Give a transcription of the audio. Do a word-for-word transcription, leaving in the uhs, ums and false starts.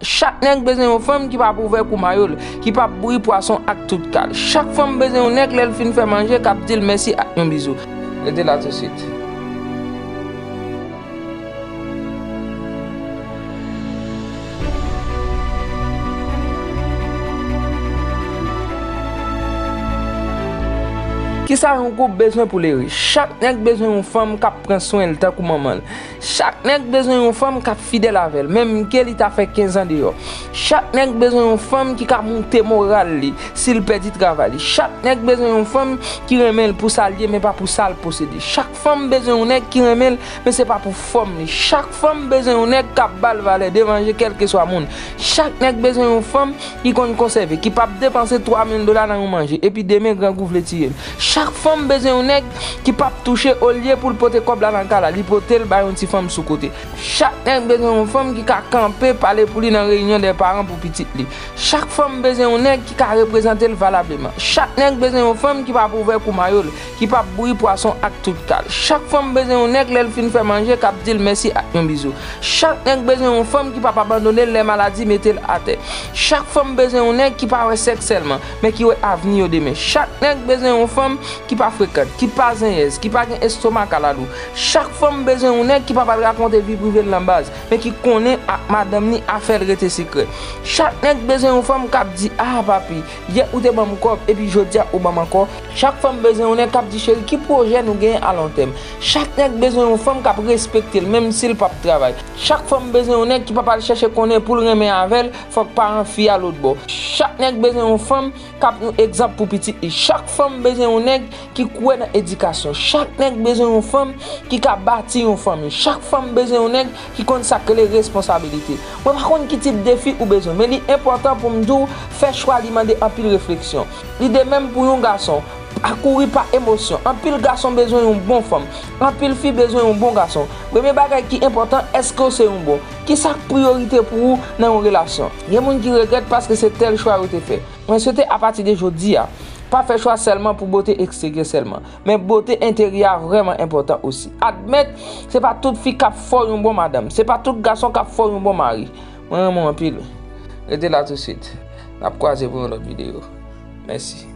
Chak nèg bezwen yon fanm ki p ap ouvè kou mayo l, ki p ap bouri pwason ak tout kal. Chak fanm bezwen yon nèg lè l fin fè manje k ap di l mèsi ak yon bizou. Rete la tousuit. Kisa yon koup bezwen pou l ere? Chak nèg bezwen yon fanm k ap pran swen l tankou manman l. Chak nèg bezwen yon fanm k ap fidèl avè l, menm ke li ta fè kenz an deyò. Chak nèg bezwen yon fanm ki ka moute moral li si l pèdi travay li. Chak nèg bezwen yon fanm ki renmen l pou sa l ye, men pa pou sa l posede. Chak fanm bezwen yon nèg ki renmen l, men se pa pou fòm li. Chak fanm bezwen yon nèg k ap ba l valè devan je kèlkeswa moun. Chak nèg bezwen yon fanm ki konn konsève, ki p ap depanse twa mil dola nan yon manje, epi demen grangou vle tiye l. Chak fanm bezwen yon nèg ki p ap touche, olye pou l pote kòb la nan kay la, li pote l bay yon ti fanm sou kote. Chak nèg bezwen yon fanm ki ka kanpe pale pou li nan reyinyon dè paran pou pitit li. Chak fanm bezwen yon nèg ki ka reprezante l valableman. Chak nèg bezwen yon fanm ki p ap ouvè kou mayo l, ki p ap bouri pwason ak tout kal. Chak fanm bezwen yon nèg lè l fin fè manje k ap di l mèsi ak yon bizou. Chak nèg bezwen yon fanm ki p ap abandone l lè maladi mete l atè. Chak fanm bezwen yon nèg ki pa wè sèks sèlman, men ki wè avni yo demen. Chak nèg bezwen yon fanm ki pa frekant, ki pa zenyèz, ki pa gen estoma kalalou. Chak fanm bezwen yon nèg ki p ap al rakonte vi prive l nan baz, men ki konnen ak madanm ni afè l rete sekrè. Chak nèg bezwen yon fanm k ap di, "Ah, papi, yè ou te ban m kòb, epi jodi a ou ban m ankò." Chak fanm bezwen yon nèg k ap di, "Cheri, ki pwojè nou genyen a lon tèm?" Chak nèg bezwen yon fanm k ap respekte l, menm si l p ap travay. Chak fanm bezwen yon nèg ki p ap al chèche konnen pou l renmen avè l, fòk paran fi a lòtbò. Chak nèg bezwen yon fanm k ap yon egzanp pou pitit li. Chak fanm bezwen yon nèg ki kwè nan edikasyon. Chak nèg bezwen yon fanm ki ka bati yon fanmi. Chak fanm bezwen yon nèg ki konn sa k rele responsabilite. Mwen pa konn ki tip de fi ou bezwen, men li enpòtan pou m di w, fè chwa li mande anpil refleksyon. Li de menm pou yon gason. Pa kouri pa emosyon. Anpil gason bezwen yon bon fanm. Anpil fi bezwen yon bon gason. Premye bagay ki enpòtan, èske w se yon bon? Kisa k priyorite pou ou nan yon relasyon? Gen moun ki regrèt paske se tèl chwa yo te fè. Mwen swete apati de jodi a, pa fè chwa sèlman pou bote eksteryè sèlman, men bote enteryè a vrèman enpòtan osi. Admèt, se pa tout fi k ap fè w yon bon madanm, se pa tout gason k ap fè w yon bon mari. Mwen renmen w anpil. Rete la tousuit. N ap kwaze pou yon lòt videyo. Mèsi.